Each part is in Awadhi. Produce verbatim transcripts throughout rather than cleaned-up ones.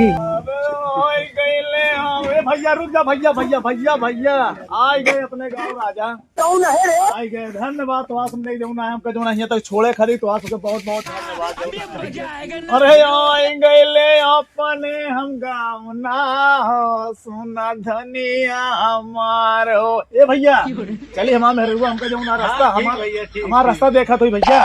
अबे, आइ गइले हम। ए भइया, रुक जा भइया, भइया, भइया, भइया। आइ गए अपने गाँव राजा। कौन है रे? आइ गए, धन्यवाद। तो आज हमने जौन है, हमका जौन है, हियाँ तक छोड़े खातिर, तो आज सबके बहुत बहुत धन्यवाद। अरे आइ गइले अपने हम गाँव ना हो, सुना धनिया हमार हो। ए भइया, चली हमार मेहरुआ, हमका जौन है रास्ता, हाँ, ठीक हमार, भइया, ठीक, हमार ठीक। रास्ता देखत होई भइया।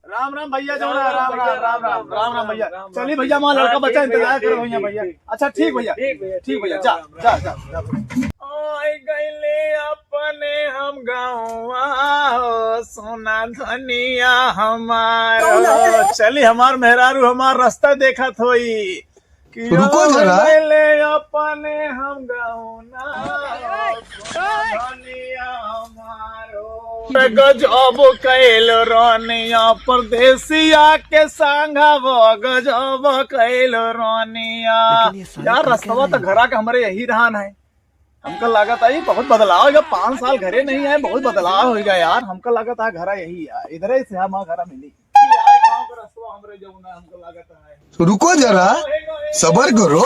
राम राम भइया, जौन है, राम राम, राम राम, राम राम भइया। राम राम, चली भइया, हमार लड़का बच्चा इंतजार करो भइया, भइया। अच्छा ठीक भइया, ठीक भइया, ठीक भइया, जा, जा, जा। आइ गइले अपने हम गाँवा हो, सुना धनिया हमार हो। चली हमार मेहरारू हमार रास्ता देखत होई। कि रुको जरा। आइ गइले अपने हम गाँव ना हो, सुना धनिया हमार हो। गजब कइल रनिया परदेसिया के संगवा, गजब कइल रनिया। लेकिन ये सारे यार, करते रस्तवा तो हैं। घरा के हमरे यही रहन है। हमका लागत है, बहुत बदलाव हो गया, पाँच साल घरे नहीं आए, बहुत बदलाव हो गया यार। हमका लागत है, घरा यही है, इधरे से हम घरा मिली। यार, गाँव का रस्तवा हमरे जौन है, हमका लागत है। रुको जरा, सबर करो।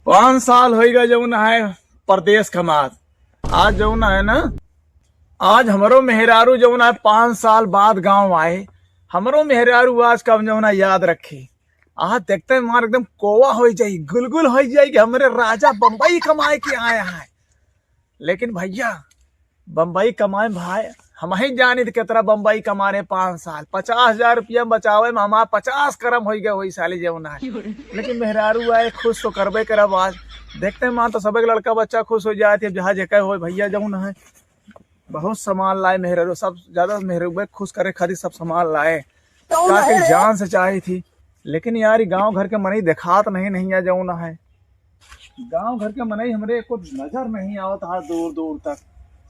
पाँच साल होइ गए जौन है परदेस कमात। आज जौन है ना, आज हमरो मेहरारू जौन है पाँच साल बाद गाँव आए, हमरो मेहरारू आज कब जौन है याद रखी। आज देखते हैं हमार एकदम कोवा होइ जाई, गुलगुल होइ जाई कि हमरे राजा बम्बई कमाए के आए हैं। लेकिन भइया, बम्बई कमाए भाई, हमहीं जानित केतना बम्बई कमाने पाँच साल, पचास हजार रुपया बचावे में हमार पचास करम होइ गए होई साली जौन है। लेकिन मेहरारू आए, खुश तो करबे करब आज। देखते हैं मान तो सबके लड़का बच्चा खुश होइ जाए थे, जहाँ जेके होए भइया जौन है। बहुत सामान लाए मेहरारू, सब ज्यादा मेहरारू खुश करे खातिर सब सामान लाए। का करी, जान से चाही थी, लेकिन यार, ई गाँव घर के मनई देखात नहीं, नहीं है जौन है। गाँव घर के मनई हमरे एको नजर नहीं आवत है दूर दूर तक।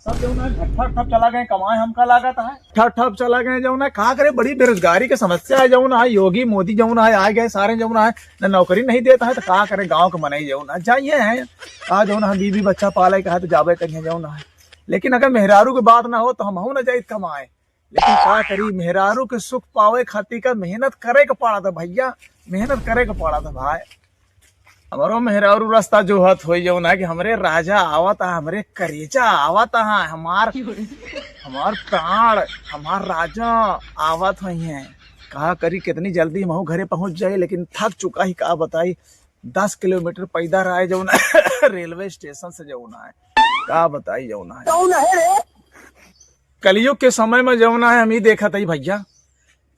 सब जौन है ठप ठप चला गए कमाए, हमका लागत है। ठप ठप चला गए जौन है, का करे, बड़ी बेरोजगारी के समस्या है जौन है। योगी मोदी जौन है, आ गए सारे जौन है, न नौकरी नहीं देता है, तो का करे गाँव के मनई जौन है, जाइए हैं। आ जौन है, बीवी बच्चा पाले का है, तो जाबे करिए जौन है। लेकिन अगर मेहरारू के बात ना हो, तो हमहू न जाइत कमाए। लेकिन का करी, मेहरारू के सुख पावे खातिर का मेहनत करे के पड़त है भइया, मेहनत करे के पड़त है भाई। हमरो मेहरारू रास्ता जोहत होई जौन है कि हमरे राजा आवत है, हमरे करेजा आवत है, हमार, हमार प्राण, हमार राजा आवत होइहैं। का करी, कितनी जल्दी हमहू घरे पहुँच जाई, लेकिन थक चुका ही, का बताई, दस किलोमीटर पैदल आए जौन रेलवे स्टेशन से जौन है, का बताई जौन है। कौन है रे? कलयुग के समय में जौन है, हम ई देखत हई भइया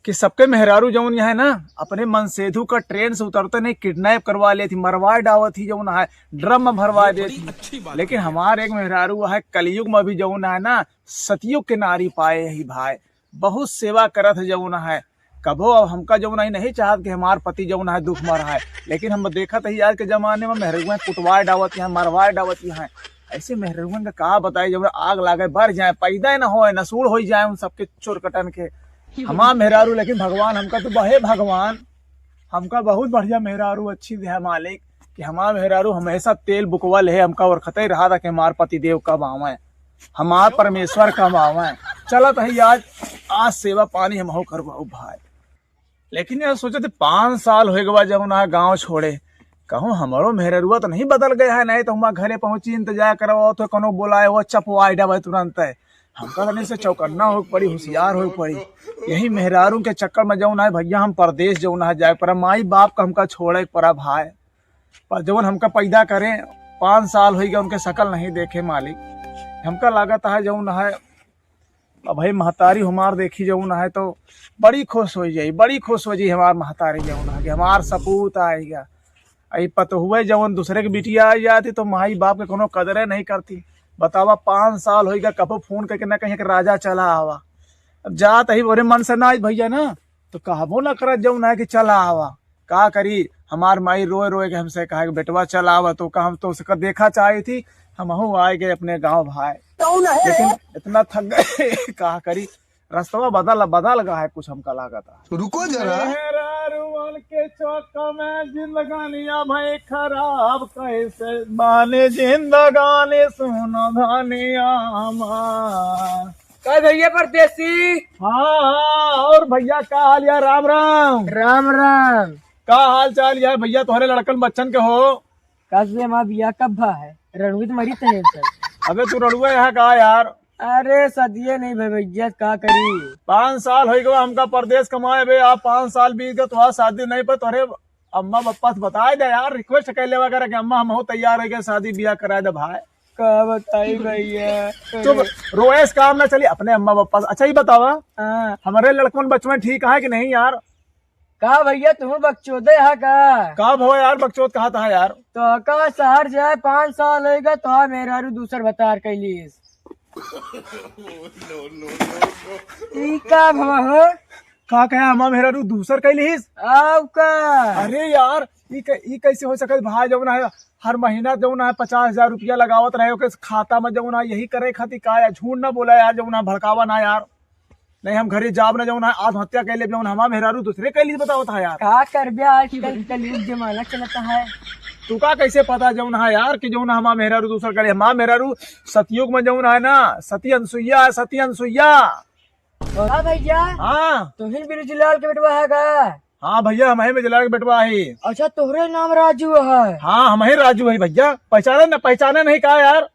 कि सबके मेहरारू जौन है ना, अपने मनसेधु का ट्रेन से उतरते नहीं किडनैप करवा लेत ही, मरवा डावत ही जौन है, ड्रम में भरवा देत ही। लेकिन हमार एक मेहरारू है, कलयुग में भी जौन है ना, सतयुग के नारी पाए ही भाई, बहुत सेवा करत है जौन है। कबो अब हमका जौन है नहीं चाहत कि हमार पति जौन है दुख में रहे, लेकिन हम देखत ही आज के जमाने में मेहरुआ कुटवाए डावत हैं, मरवाए डावत हैं। ऐसे मेहरुआ का का बताई, जब आग लागे, बर जाए, पैदा न होए, नसूड़ होइ जाए उन सबके चोरकटन के। हमार मेहरारू, लेकिन भगवान हमका तो बहे भगवान, हमका बहुत बढ़िया मेहरारू अच्छी दे है मालिक, कि हमार मेहरारू हमेशा तेल बुकवा ले, हमका ओरखते रहा था कि हमार पति देव कब आवे, हमार परमेश्वर कब आवे। चलत है आज, आज सेवा पानी हमहू करवाऊ भाई। लेकिन यार सोचत ही, पाँच साल होइ गवा जौन है गाँव छोड़े, कहूँ हमरो मेहररुआ तो नहीं बदल गया है, नहीं तो हम घरे पहुँची इंतजार करवा तो कोनो बोलाए वो चपवाए डावे तुरंत है। हमका तो नहीं से चौकन्ना हो पड़ी, होशियार हो पड़ी। यही मेहरारू के चक्कर में जौन है भइया हम परदेस जौन है जाए पर माई बाप का हमका छोड़े पड़ा भाई। पर जौन हमका पैदा करे, पाँच साल होइ गए उनके शकल नहीं देखे मालिक। हमका लागत है जौन है अब भाई महतारी हमार देखी जौन है तो बड़ी खुश होइ जाई, बड़ी खुश होइ जाई हमार महतारी जौन है कि हमार सपूत आएगा। आई पतोहुए जौन दूसरे के बिटिया आ जाती तो माई बाप के कोनो कदरे नहीं करती। बतावा पाँच साल होइगा कबो फोन करके ना कहीं कि राजा चला आवा। अब जात ही बोरे मन से ना आई भइया ना तो कहबो ना करत जौन है कि चला आवा। का करी, हमार माई रोए रोए के हमसे कहा कि बेटवा चल आवा, तो का हम तो उसका देखा चाही थी, हमहू आए गए अपने गाँव भाई। कौन है? लेकिन इतना थक गए का करी, रस्तवा बदल बदल गया है कुछ हमका लागत है। रुको जरा। मेहरारुअन के चक्कर में जिंदगानिया भाई खराब कैसे माने जिंदगानी सुन धनिया हमार। का भइया परदेसी? हाँ, हाँ, और भइया का हाल यार? राम राम। राम राम। का हाल चाल यार भइया, तोहरे लड़कन बच्चन के हो? का से माँ बिया कब भा है? रणवीर मरी थे सब। अबे तू रड़ुआ यहाँ का यार? अरे सदिये नहीं भाई भइया, का करी? पाँच साल होइ गवा हमका परदेस कमाए बे, आप पाँच साल बीत गए, तोहार शादी नहीं पर तोहरे अम्मा पप्पा से बताए दे यार, request कर लेवा करे कि अम्मा हमहू तैयार होइ गए, शादी बियाह कराए दे भाई। का बताई भइया? चुप, रोए से काम ना चली, अपने अम्मा पप्पा से। अच्छा, ई बतावा, हाँ। हमरे लड़कन बचवन ठीक है कि नहीं यार? का भइया, तुहू बकचोदे हा का? का भवा यार, बकचोद कहा था यार? तो का शहर जाए पाँच साल होइगा, तो मेहरारू दूसर भतार कैलीस। ई का भवा हो? का कहे, हमार मेहरारू दूसर कैलीस? आउ का? अरे यार, ई कै-, ई कैसे हो सकत भाई, जौन है हर महीना जौन है पचास हजार रुपया लगावत रहे ओके खाता में, जौन है यही करे खातिर का यार, झूठ ना बोला यार, जौन है भड़कावा ना यार। नहीं हम घरे जाब ना, जौन है आत्महत्या कर लेब, जौन हमार मेहरारू दूसरे कैलीस बतावत है यार। का करबे, आजकल कलयुग जमाना चलता है। तू का कैसे पता जौन है यार कि जौन हमार मेहरारू दूसर कैलीस? हमार मेहरारू सतयुग में जौन है ना, सती अनसुईया है, सती अनसुईया। का भइया? हाँ। तुहिन बिरजलाल के बेटवा है का? हाँ भइया, हमही बिरजलाल के बेटवा है। अच्छा, तोहरे नाम राजू है? हाँ, हमही राजू है भइया। पहचाने न, पहचाने नहीं का यार?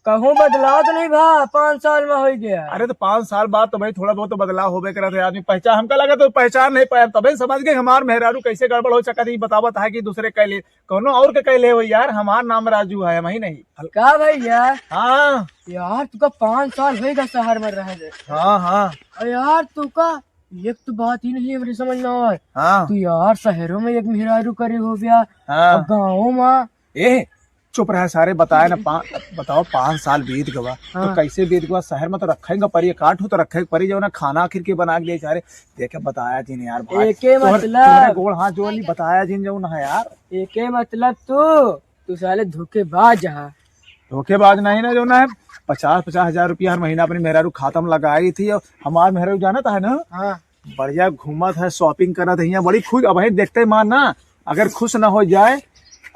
कहूँ बदलाव तो नहीं भा, पाँच साल में होइ गया। अरे तो पाँच साल बाद तो भाई थोड़ा बहुत तो बदलाव होबे करत है आदमी। पहचान, हमका लगा तो पहचान नहीं पाया, तबे समझ गए हमार मेहरारू कैसे गड़बड़ हो सकत है, बतावत है कि दूसरे कैले कौनो और के कैले हो यार, हमार नाम राजू है, हमही नहीं। का भइया? हाँ। यार, तुका पाँच साल होइगा शहर में रहे दे। हाँ, हाँ। और यार, तुका एक तो बात ही नहीं हमरे समझ में आवे। हाँ। तू यार, शहरों में एक मेहरारू करे हो गया, हाँ। अब गाँवों में। ए, चुप रहा सारे, बताए ना, पा-, बताओ, पाँच साल बीत गवा, तो हाँ। कैसे बीत गवा? शहर में तो रखेंगे परी, काटू तो रखे परी, जौन है खाना आखिर के बना के दे सारे। देखे, बताया जिन यार भाई। एके तोहर, मतलब तोहरे गोड़ हाथ जोड़ ली, बताया जिन जौन है यार। एके मतलब तू, तू साले धोखेबाज हा। धोखेबाज नहीं ना, जौन है पचास, पचास हजार रुपया हर महीना अपनी मेहरारू खाता में लगाई थी और हमार मेहरारू जानत है ना, हाँ। बढ़िया घूमत है, shopping करत है, यहाँ बड़ी खुश। अब भाई देखते मान ना, अगर खुश ना हो जाए,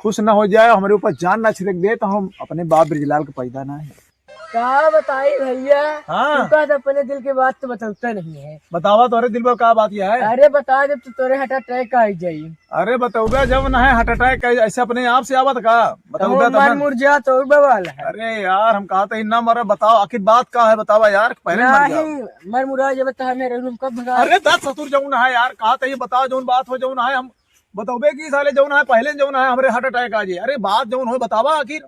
खुश ना हो जाए, हमरे ऊपर जान ना छिड़क दे, तो हम अपने बाप बिरजलाल के पैदा ना है। का बताई भइया? हाँ। तू का तो अपने दिल के बात तो बतौता नहीं है। बतावा, तोरे दिल में का बात यह है? अरे बता दे, तू तोरे heart attack आ जाई। अरे बतौबे जब ना है heart attack का, ऐसे अपने आप से आवत का? बतौबे तब मर ना। मुरझा तो बवाल है। अरे यार, हम कहा था ही ना मरे, बताओ आखिर बात का है, बतावा यार, पहले मर जाओ। नहीं, मर मुरझा जब तो हमें रूम कब भगा? अरे दस ससुर जौन है यार, कहा था ही बताओ, जौन बात हो जौन है, हम बतौबे की साले जौन है, पहले जौन है, हमरे heart attack आ जाए। अरे बात जौन हो बतावा आखिर।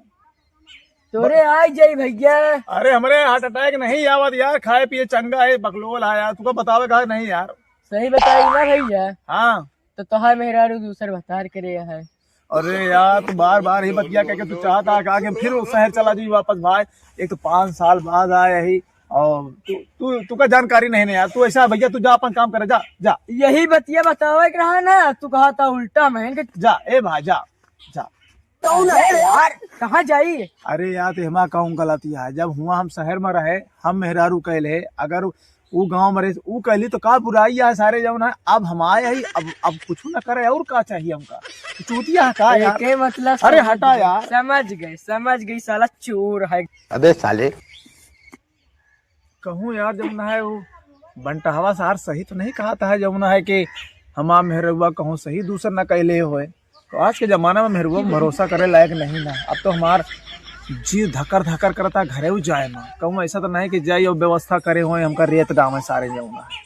तोरे आ जाई भइया। अरे हमरे heart attack नहीं आवत यार, खाए पिए चंगा है, बकलोल है यार, तुका बतावे का नहीं यार। सही बताई ना भइया। हाँ। तो तोहार मेहरारू दूसर भतार करे है। अरे यार, तू बार बार ही बतिया कह के तू चाहता है कि फिर वो शहर चला जाई वापस भाई। एक तो पाँच साल बाद आए ही और तू, तू, तुका जानकारी नहीं ना यार। तू ऐसा भइया, तू जा अपन काम करे, जा, जा। यही बतिया बतावे के रहा ना, तू कहा था उल्टा महन के। जा, ए भाई, जा, जा। कौन है यार? कहाँ जाई? अरे यार, तो हमारा कौन गलती है? जब हुआ हम शहर में रहे, हम मेहरारू कैले, अगर ऊ गाँव में रहे, ऊ कैली तो का बुराई है सारे जौन है? अब हम आए ही, अब, अब कुछ ना करे, और का चाहिए हमका? चूतिया है का यार? एके मतलब अरे समझ हटा गई, यार। समझ गई, समझ गई, साला चोर है। अबे साले। कहूँ यार, जौन है वो बंटहवा सार सही तो नहीं कहत है, जौन है कि हमार मेहरुआ कहूँ सही दूसर न कैले होए। तो आज के जमाना में मेहरुआ में भरोसा करे लायक नहीं ना। अब तो हमार जी धकर धकर करता घरे उ जाए ना। कहूँ ऐसा तो नहीं कि जाई और व्यवस्था करे होए हमका रेत डावे सारे जौन है।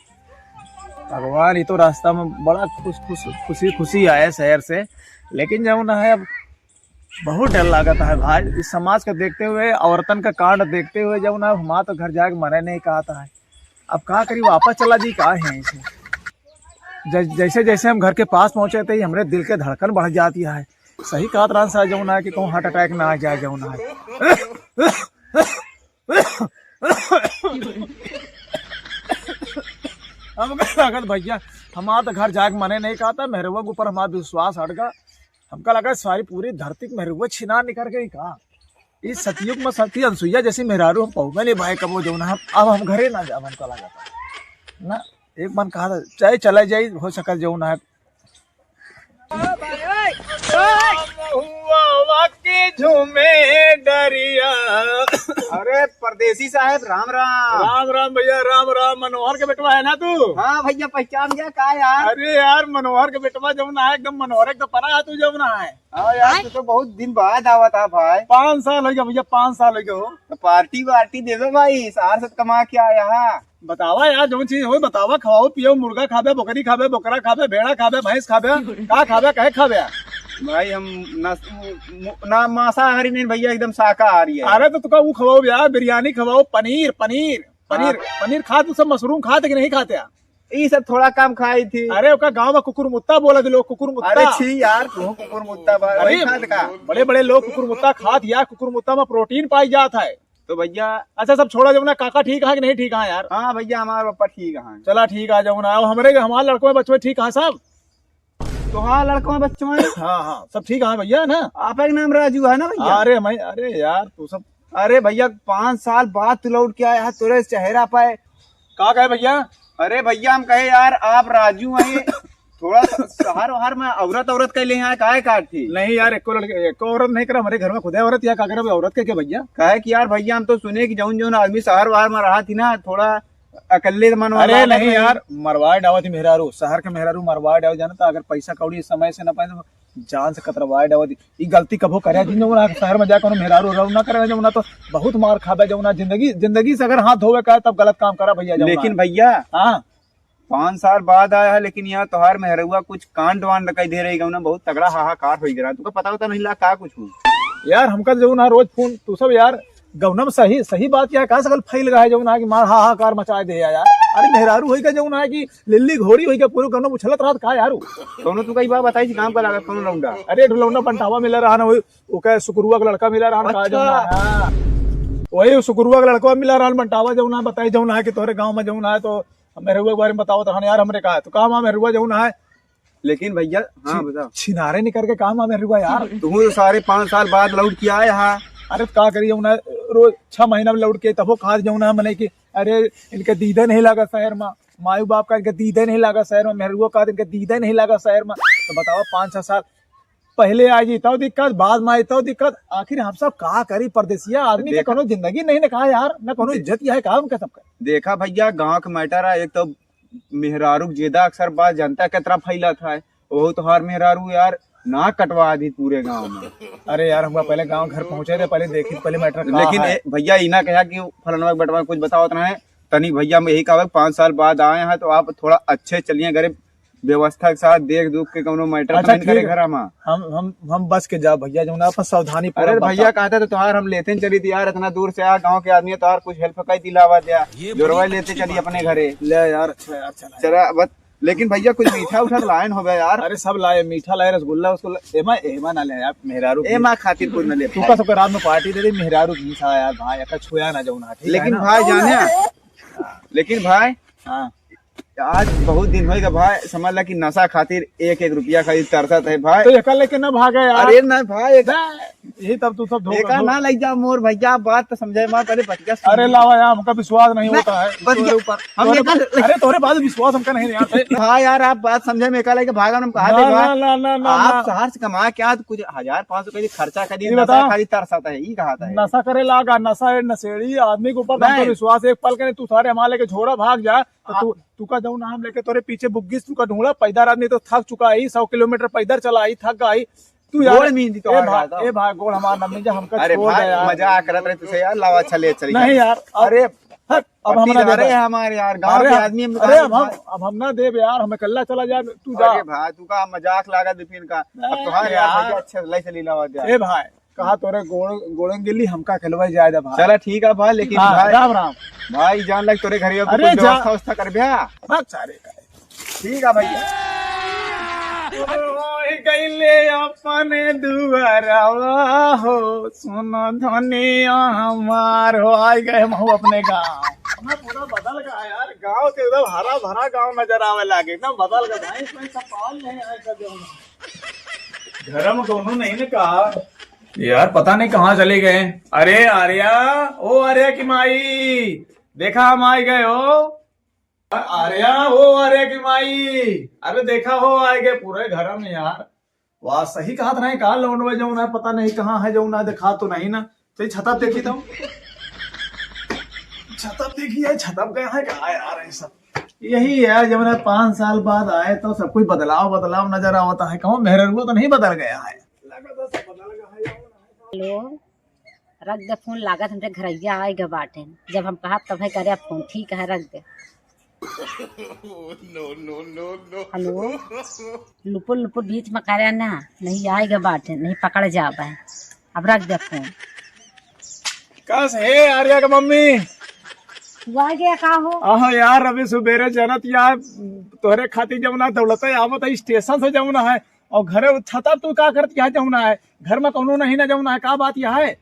भगवान, ये तो रास्ता में बड़ा खुश, खुश, खुशी, खुशी आए शहर से, लेकिन जौन है अब बहुत डर लागत है भाई, इस समाज का देखते हुए, औरतन का कांड देखते हुए, जौन है, हमार तो घर जाके मरे नहीं कहत है। अब का करी, वापस चला जी, का है इसे? जै-, जैसे, जैसे हम घर के पास पहुंचे थे, हमरे दिल के धड़कन बढ़ जाती है। सही कहत रहन साहब, जौन है कि कहूँ heart attack ना आ जाए, जौन है। हमका लागत भैया, हमार तो घर जाके मने नहीं कहत है, मेहरुआ के ऊपर हमार विश्वास हट गया। हमका लगा सारी पूरी धरती के मेहरुआ छिनार निकर गई का? इस सतयुग में सती अनसुईया जैसी मेहरारू हम पौवे नहीं भाई कबो जौन है, अब हम घरे ना जाब, हमका लगा था ना, एक मन कहा था, चाहे चला जाई, हो सका जौन है। महुआ के झूमे डरिया। अरे परदेसी साहब, राम राम। राम राम भैया, राम राम। मनोहर के बेटवा है ना तू? हाँ भैया, पहचान गया का यार? अरे यार, मनोहर के बेटवा जौन है, एकदम मनोहर के तो परा है तू जौन है। हाँ यार, तू तो बहुत दिन बाद आवत है भाई। पाँच साल हो गया भैया, पाँच साल हो गया हो। तो पार्टी वार्टी दे दो भाई, शहर से कमा के आया है। बतावा यार, जौन चीज हो बतावा, खवाओ पियो, मुर्गा खाबे, बकरी खाबे, बकरा खाबे, भेड़ा खाबे, भैंस खाबे, का खाबे, कहे खाबे? भाई हम ना, ना मांसाहारी नहीं भैया, एकदम शाकाहारी है। अरे तो तुका वो खवाओ यार, बिरयानी खवाओ, पनीर, पनीर, पनीर, हाँ। पनीर खा तू सब, मशरूम खाते कि नहीं खाते? ई सब थोड़ा कम खाई थी। अरे ओका गांव में कुकुर मुत्ता बोला थे लोग, कुकुर मुत्ता। अरे छी यार, तू कुकुर मुत्ता बा-, अरे वही खात का? बड़े बड़े लोग कुकुर मुत्ता खात यार, कुकुर मुत्ता में प्रोटीन पाई जात है। तो भैया अच्छा, सब छोड़ा, जौन है काका ठीक है कि नहीं ठीक है यार? हाँ भैया, हमार पापा ठीक है। चला ठीक है, जौन है, अब हमरे, हमार लड़कवा बचवा ठीक है सब? तोहार लड़कवा बचवा? हाँ, हाँ, सब ठीक है भैया ना। आपका नाम राजू है ना भैया? अरे मैं, अरे यार, तू सब अरे भैया, पाँच साल बाद तू लौट के आया है, तोरे चेहरा पे का कहे भैया? अरे भैया, हम कहे यार, आप राजू हैं, थोड़ा सा शहर वहर में औरत, औरत कह ले यहाँ, काहे काट थी? नहीं यार, एको लड़के, एको औरत नहीं करा, हमारे घर में खुदे औरत, या का करब औरत के, के भैया? काहे कि यार भैया, हम तो सुने कि जौन जौन आदमी शहर वहर में रहा थी ना, थोड़ा अकल्ले मन वाला अरे आदमी नहीं है। यार, मरवाए डावत ही मेहरारू, शहर के मेहरारू मरवाए डावत, जाना तो अगर पैसा कौड़ी समय से ना पाए तो जान से कतरवाए डावत ही। ई गलती कभो करे जिन, जौन शहर में जाके कोनो मेहरारू उहरारू ना करे, जौन तो बहुत मार खाबे, जौन जिंदगी, जिंदगी से अगर हाथ धोवे का है, तब गलत काम करा भैया, जौन लेकिन भैया, हाँ। पाँच साल बाद आया है, लेकिन यहाँ तोहार मेहरुआ कुछ कांड वांड कई दे रही, गौना बहुत तगड़ा हाहाकार हो गया। तुका पता होता नहीं ला का कुछ हुआ? यार, हमका जौन है रोज फोन, तू सब यार, गौना में सही, सही बात क्या है, का सकल फैल गया है, जौन है कि मार हाहाकार मचाए दे यार। अरे, मेहरारू होई का जौन है कि लिल्ली घोड़ी होई का, पूरे गौना उछलत रहत का यार? कौनो तू कई बात बताई थी, काम का लागत, कौनो लौंडा? अरे, ढुलौना बंटावा मिला रहा ना, वही, ओके सुकुरुआ का लड़का मिला रहा ना, का अच्छा। जौन है, हाँ। वही सुकुरुआ का लड़का मिला रहा ना, बंटावा जौन है, बताई जौन है कि तोहरे गाँव में जौन है, तो मेहरुआ के बारे में बतावत रहन यार, हमरे का है। तो का माँ मेहरुआ जौन है? लेकिन भैया, हाँ, छी-, बताओ। छिनारे निकर के का माँ मेहरुआ यार? तू तो सारे पाँच साल बाद लौट के आए हा। अरे तो का करी जौन है, रोज छह महीना में लौट के तबो कहा जौन है मने कि अरे इनके दीदे नहीं लागा शहर में, माई बाप का इनके दीदे नहीं लागा शहर में, मेहरुआ का इनके दीदे नहीं लागा शहर में। तो बतावा पाँच छह साल पहले आ जी तब दिक्कत, बाद में आई तब दिक्कत। आखिर हम सब का करी, परदेसिया आदमी के देखा। कोनो जिंदगी नहीं ना कहा यार, ना कोनो इज्जत ही है का उनका सबका। देखा भैया, गाँव के मैटर है, एक तो मेहरारू के जेदा अक्सर बात जनता के तरफ फैलत है, वो तोहार मेहरारू यार नाक कटवा दी पूरे गाँव में। अरे यार, हमका पहले गाँव घर पहुँचे दे, पहले देखी, पहले मैटर का लेकिन है। ए, भैया, ई ना कहा कि फलनवा के बटवा कुछ बतावत रहे, तनी भैया, हम यही कहा, पाँच साल बाद आए हैं, तो आप थोड़ा अच्छे चलिए, गरीब व्यवस्था के साथ देख दुख के कौनो मैटर अच्छा, तो नहीं करे ठीक। घर में। हम, हम, हम बच के जाब भैया, जौन अपन सावधानी पूरा अरे भैया, बता। कहते तो तोहार हम लेते चली थी यार, इतना दूर से आ, गाँव के आदमी है, तोहार कुछ हेल्प कर दिलावा द्या, ये जोरवा बड़ी लेते अच्छी चली बात अपने है। घरे। ले यार, अच्छा यार, चला। चला, बस, लेकिन भैया, कुछ मीठा उठा तो लायन होबे यार। अरे, सब लाए, मीठा लाए, रसगुल्ला, उसको ला-, एमा, एमा ना ले यार, मेहरारू की। एमा खातिर कुछ ना ले तू भाई। का सबके रात में पार्टी दे दे, मेहरारू की सा यार, भाई, एका छुया ना जौन है, ठीक है लेकिन ना? भाई, जाने, लेकिन भाई, हाँ। आज बहुत दिन होएगा भाई, समझ ला कि नशा खातिर एक एक रुपया खातिर तरसत है भाई। तो एका लेके ना भागा यार। अरे ना भाई, एक ना, यही तब तू सब धोखा एका धो- ना लग जा मोर भैया, बात तो समझे मार, पहले बतिया सुन। अरे लावा यार, हमका विश्वास नहीं ना, होता है बतिया, तोरे ऊपर। हम तोरे एका पा-, अरे तोरे बाद विश्वास हमका नहीं यार। हाँ यार, आप बात समझे में एका लेके भागा, हम कहा ना, थे भाई, ना, ना, ना, ना, आप ना। शहर से कमा के आ, कुछ हजार पाँच सौ कहीं खर्चा करी, ये नशा बता। खाली तरसत है, ये कहा था। नशा करे लागा, नशा है, नशेड़ी आदमी के ऊपर तो हमका नहीं। विश्वास एक पल के नहीं, तू सारे हमारे लेके झोरा भाग जा। तो तू, तू का जौन हम लेके तोरे पीछे बुग्गिस, तू का ढूंढा, पैदल आदमी तो थक चुका है, सौ किलोमीटर पैदल चला आई, थक गई। तू यार, गोड़ मींदी तो ए हार भाई, जाता। ए भाई, गोड़ हमार ना मींजा, हमका अरे छोड़ भाई, दे यार। मजाक करत रहे तुझसे यार, लावा अच्छा ले चली नहीं जा। यार, अब, अरे, हट, अब हम पट्टी ना दे रहे पाए। हमारे यार, गाँव अरे के हम, आदमी हम तो अरे कहा अब हम, भाई। अब हम ना देब यार, हम अकेला चला जाए, तू जा। अरे भाई, तू का मजाक लागत बिपिन का, अब नहीं तुहार यार यार। भैया अच्छे ले चली लावा जा। ए भाई, कहा तोरे गोड़, गोड़न गिल्ली हमका खेलवाई जाए दे भाई। चला ठीक है भाई, लेकिन हाँ, भाई, राम राम। भाई जान लग तोरे घरे अब अरे कुछ जा। व्यवस्था, व्यवस्था कर भैया। भाग सारे का। ठीक है भैया। ओए गइले अपने दुआरवा हो, सुन धनिया हमार हो, आ गए हम अपने गाँव। हमें पूरा बदल गया यार, गाँव के एकदम हरा भरा गाँव नजर आवे लागे, एकदम बदल गया भाई, कोई सब पावन नहीं आए सब। घर में दोनों नहीं ने कहा। यार, पता नहीं कहाँ चले गए। अरे आर्या, ओ आर्या की माई, देखा हम आ गए हो। आर्या, ओ आर्या की माई, अरे देखा हो आ गए पूरे घर में यार। वाह, सही कहत रहे का, लौंडवा जौन है, पता नहीं कहाँ है, जौन है, देखा तो नहीं ना। तो ये छतप देखी तो, छतप देखी है, छतप गया है का यार, ये सब यही है। जब ना पाँच साल बाद आए तो सब कुछ बदलाव बदलाव नजर आवता है, कहूँ मेहररुआ तो नहीं बदल गया है? हेलो, रख दे फोन, लागत हमरे घरैया आए ग बाटे। जब हम कहब तबे करे फोन, ठीक है, रख दे। हेलो, लुपुर लुपुर बीच में करे ना, नहीं आए ग बाटे, नहीं पकड़ जाबे। अब रख दे फोन। कस हे आर्या के मम्मी? तू आ गया का हो? आहो यार, अभी सुबेरे जनत यार, तोहरे खातिर जौन है दौड़ते आवत है स्टेशन से जौन है, और घरे छता तू का करत यहाँ जौन है, घर में कौनो नहीं ना जौन है, का बात यहाँ है?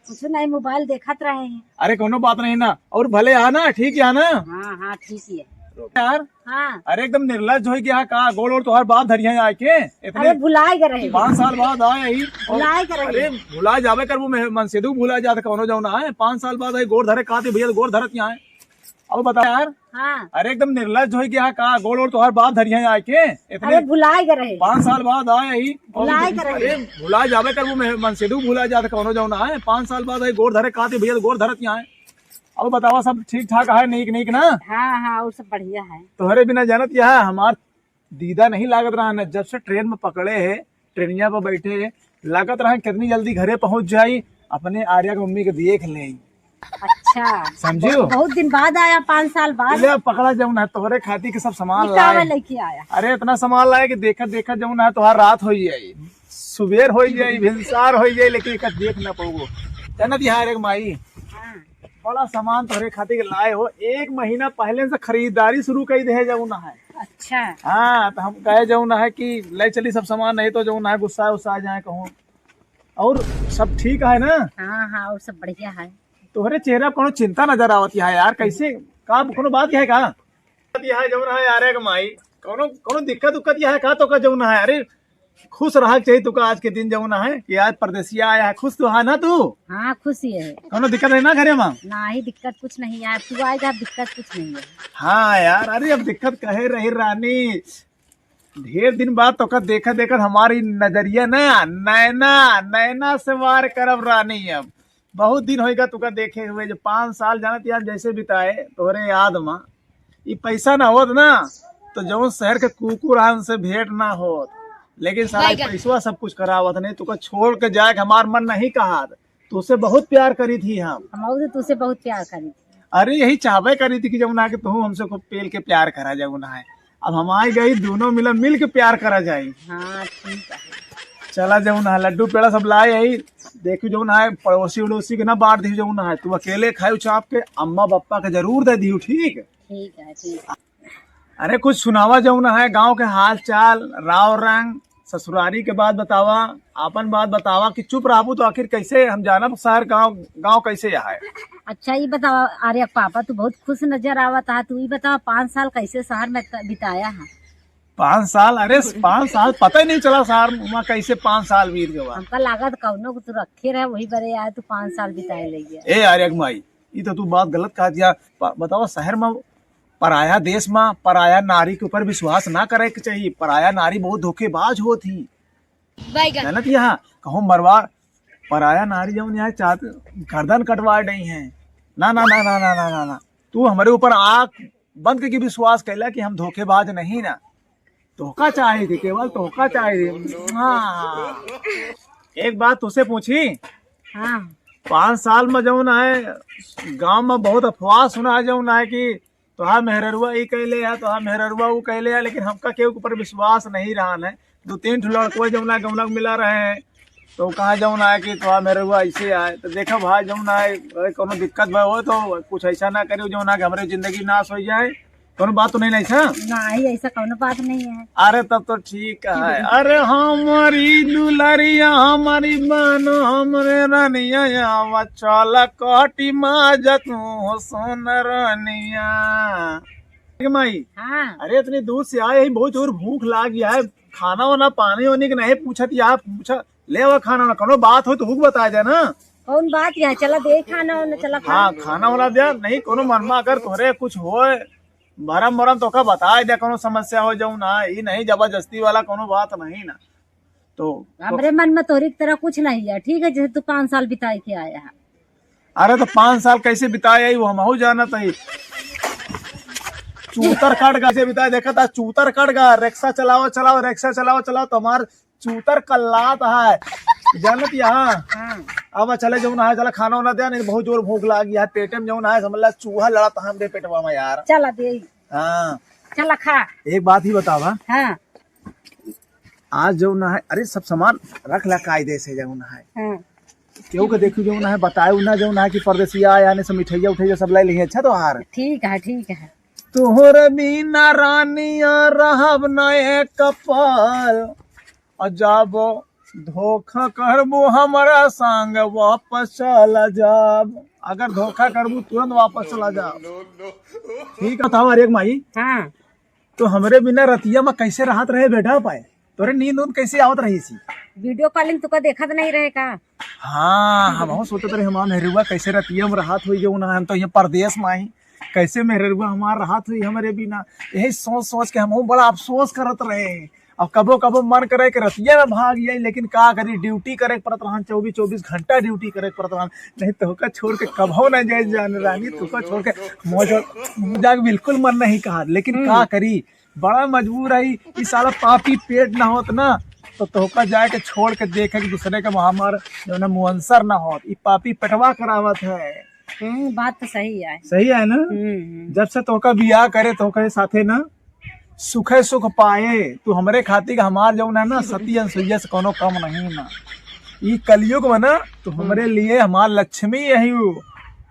कुछ नहीं, मोबाइल देखत रहे हैं। अरे कौनो बात नहीं ना, और भले आ ना, ठीक है ना? हाँ हाँ, ठीक है। यार, हाँ। अरे एकदम निर्लज हो गया का, गोड़ ओड़ तोहर बाप धरिया आके इतने अरे भुलाए गए रहे। पाँच साल बाद आए ही। भुलाए गए रहे। अरे भुला जाबे करबू, मैं मनसेदू भुला जात कौनो जौन है, पाँच साल बाद आई गोड़ धरे खातिर भैया गोड़ धरत यहाँ है। अब बता यार। हाँ। अरे एकदम निर्लज हो गया का, गोड़ ओड़ तोहर बाप धरिया आके इतने अरे भुलाए गए रहे। पाँच साल बाद आए ही। भुलाए गए रहे। अरे भुला जाबे करबू, मैं मनसेदू भुला जात कौनो जौन है, पाँच साल बाद आई गोड़ धरे खातिर भैया गोड़ धरत यहाँ है। अब बतावा, सब ठीक ठाक है, नीक नीक ना? हाँ हाँ, और सब बढ़िया है। तोहरे बिना जानत यह हमार दीदा नहीं लागत रहा न, जब से ट्रेन में पकड़े है, ट्रेनिया पर बैठे है, लागत रहा कितनी जल्दी घरे पहुंच जाई, अपने आर्या के मम्मी के देख ले। अच्छा। समझियो? बहुत दिन बाद आया, पाँच साल बाद। ले पकड़ा जौन है तोहरे खातिर के सब सामान ये का लाए। लेके आया? अरे इतना सामान लाए कि देखत देखत जौन है तोहार रात हो जाई, सुबेर हो जाई, भिनसार हो जाई, लेकिन एक देख ना पाऊंगो। जानत यहाँ रे माई, हाँ। बड़ा सामान तोहरे खातिर के लाए हो, एक महीना पहले से खरीदारी शुरू कर दे जौन है। अच्छा। हाँ, तो हम कहे जौन है कि ले चली सब सामान, नहीं तो जौन है गुस्सा उस्सा आ जाए कहूँ। और सब ठीक है ना? हाँ हाँ, और सब बढ़िया है। तोहरे चेहरा पर कोनो चिंता नजर आवत है यार, कैसे, का कोनो बात है का? बात है जौन है यार, एक माई, कोनो कोनो दिक्कत उक्कत है का? तो का जौन है, अरे खुश रहा चाहिए तू का आज के दिन जौन है कि आज परदेसिया आया है, खुश तो है ना तू? हाँ, खुश ही है। कोनो दिक्कत है ना घरे में? नहीं, दिक्कत कुछ नहीं है, तू आए जा, दिक्कत कुछ नहीं है। हाँ यार, अरे अब दिक्कत कहे रही रानी, ढेर दिन बाद तोका देखत देखत हमारी नजरिया ना, नैना, नैना से वार करब रानी। अब बहुत दिन होइगा तोका देखे हुए, जो पाँच साल जानत यार जैसे बिताए तोहरे याद मा। ई पैसा ना होत ना, तो जौन शहर के कुकुर आन से भेंट ना होत, लेकिन सारा ई पैसवा सब कुछ करावत नहीं। तोका छोड़ के जाए के हमार मन नहीं कहत। तुझसे बहुत प्यार करी थी हम। हम और तुझसे बहुत प्यार करी थी। अरे यही चाहबे करी थी कि जौन है कि तू हमसे खूब पेल के प्यार करा जौन है। अब हम आए गई, दोनों मिला मिल के प्यार करा जाए। हाँ, ठीक है। चला जौन है लड्डू पेड़ा सब लाए आई, देखू जौन है पड़ोसी उड़ोसी के ना बांट दी जौन है, तू अकेले खायू चाप के, अम्मा बप्पा के जरूर दे दियो, ठीक? ठीक है, ठीक है। अरे कुछ सुनावा जौन है, गाँव के हाल चाल, राव रंग, ससुरारी के बात बतावा, आपन बात बतावा कि चुप रहबू तो आखिर कैसे हम जानब शहर गाँव, गाँव कैसे है? अच्छा, ई बतावा, अरे पापा, तू बहुत खुश नजर आवत हा, तू ई बतावा, पाँच साल कैसे शहर में त-, बिताया है? पाँच साल? अरे, पाँच साल पता ही नहीं चला शहर में कैसे पाँच साल बीत गवा। हमका लागत कौनो को तू रखे रहे, वही बरे आए, तू पाँच साल बिताए ले गया। ए, अरे माई, ई तो तू बात गलत कहा दिया। प-, बतावा, शहर में पराया देश मा पराया नारी के ऊपर विश्वास ना करे के चाहिए। पराया नारी बहुत धोखेबाज होत ही। बैगन। जानत यहाँ कहूँ मरवा, पराया नारी जौन यहाँ चाहत गर्दन कटवा रही है। ना, ना, ना। तू हमरे ऊपर आँख बंद करके विश्वास कैला कि हम धोखेबाज नहीं ना। तोहका चाही थी, केवल तोहका चाही थी। हाँ। एक बात तुझसे पूछी? हाँ। पाँच साल में जौन है, गांव में बहुत अफवाह सुना है जौन है कि तोहार मेहररुआ ई कैले है, तोहार मेहररुआ ऊ कैले है, लेकिन हमका केहू के ऊपर विश्वास नहीं रहन है। दो तीन ठो लड़कों जौन है गौना के मिला रहे हैं, तो कहा जौन है कि तोहार मेहररुआ ऐसे आए। तो देखा भाई जौन है, अगर कोनो दिक्कत भा हो तो कुछ ऐसा ना करियो जौन है कि हमरे जिंदगी नाश हो जाए। कोनो बात तो नहीं ना ऐसा? नहीं, ऐसा कोनो बात नहीं है। अरे तब तो ठीक है। अरे हमारी दुलरिया, हमारी बहन, हमरे रनिया, आवा चल कटी माजा तू हो सोन रनिया। ए माई। हाँ। अरे इतनी दूर से आए ही, बहुत जोर भूख लाग गया है, खाना वाना पानी वानी के नहीं पूछत या पूछा, ले आवा खाना वाना, कोनो बात हो तो हुक बता दे ना। कौन बात है? चला दे खाना वाना, चला खा। हाँ, खाना वाना दे, नहीं कोनो मन में अगर तोहरे कुछ होए, भरम भरम तोका बताए दे, कोनो समस्या हो जौन है, ई नहीं जबरदस्ती वाला कोनो बात नहीं ना। तो, तो हमरे मन में तोहरी की तरह कुछ नहीं है, ठीक है, जैसे तू पाँच साल बिताए के आया है। अरे तो पाँच साल कैसे बिताए आई, वो हमहू जानत है। चूतर काट गा से बिताए, देखा था, चूतर काट गा, रिक्शा चलाओ, चलाओ, रिक्शा चलाओ, चलाओ, तो हमार चूतर कल्लात है, जानत यहाँ। हाँ। अब चले जौन है, चला खाना वाना दे, नहीं बहुत जोर भूख लागी है, पेटे में जौन है, समझ ला चूहा लड़त है हमरे पेटवा में यार। चला दे। हाँ। चला खा। एक बात ही बतावा। हाँ। आज जौन है, अरे सब सामान रख ला कायदे से जौन है। हाँ। केहू के देखू जौन है, बताए ना जौन है कि परदेसिया आया ने से मिठाइया उठाइया सब लाई ली, अच्छा तो हार। ठीक है, ठीक है। तोहर बिना रानिया रहब न एक पल, और जब धोखा करबू हमरा संग वापस चला जाब, अगर धोखा करबू तुरंत वापस चला जाब। ठीक है, बताओ अरे माई। हाँ। तो हमरे बिना रतिया में कैसे राहत रहे बेटा पाए? तोरे नींद उंद कैसे आवत रही सी? वीडियो कॉलिंग तुका देखत नहीं रहे का? हाँ, हमहू सोचत रहे हमार मेहरुआ कैसे रतिया में राहत होई जौन है, हम तो ये परदेस में आई, कैसे मेहरुआ हमार राहत होई हमरे बिना। यही सोच सोच के हमहू बड़ा अफसोस करत रहे। अब कबो कबो मन करे कि रतिया में भाग जाई, लेकिन का करी, ड्यूटी करे के पड़त रहन, चौबीस चौबीस घंटा ड्यूटी करे के पड़त रहन, नहीं तो ओका छोड़ के कबहू ना जाए जान रानी, तोका छोड़ के मौज मजाक बिल्कुल मन नहीं कहा, लेकिन का हम्म। करी, बड़ा मजबूर है। ई साला पापी पेट ना होत ना तो तोहका जाए के छोड़ के देखे कि दूसरे के हमार जौन है मुअंसर ना होत, ई पापी पेटवा करावत है। हम्म, बात तो सही है। सही है ना? हम्म, हम्म। जब से तोहका बियाह करे तोहके साथे ना सुखे सुख पाए, तू हमरे खातिर हमार जौन है ना सती अनसुईया से कोनो कम नहीं ना। ई कलयुग में ना तू हमरे हम्म। लिए हमार लक्ष्मी यही हो,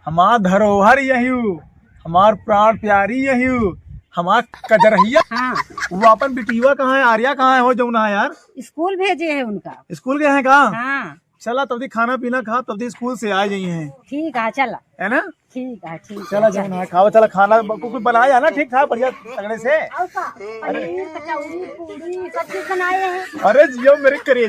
हमार धरोहर यही हो, हमार प्राण प्यारी यही हो, हमार कजरहिया। हाँ। वो अपन बिटिया कहाँ है, आर्या कहाँ है हो जौन है यार? स्कूल भेजे है उनका। स्कूल गए हैं का? हाँ। चला तब खाना पीना खा, तब स्कूल से आ जाइए हैं। ठीक है, चला। है ना? ठीक है, ठीक चला है, जौन है खाओ, चला खाना ब-, कुछ बनाया है ना ठीक ठाक, बढ़िया तगड़े से। और का? पनीर, कचौड़ी, पूरी, सब चीज बनाए हैं। अरे जियो मेरे करेज।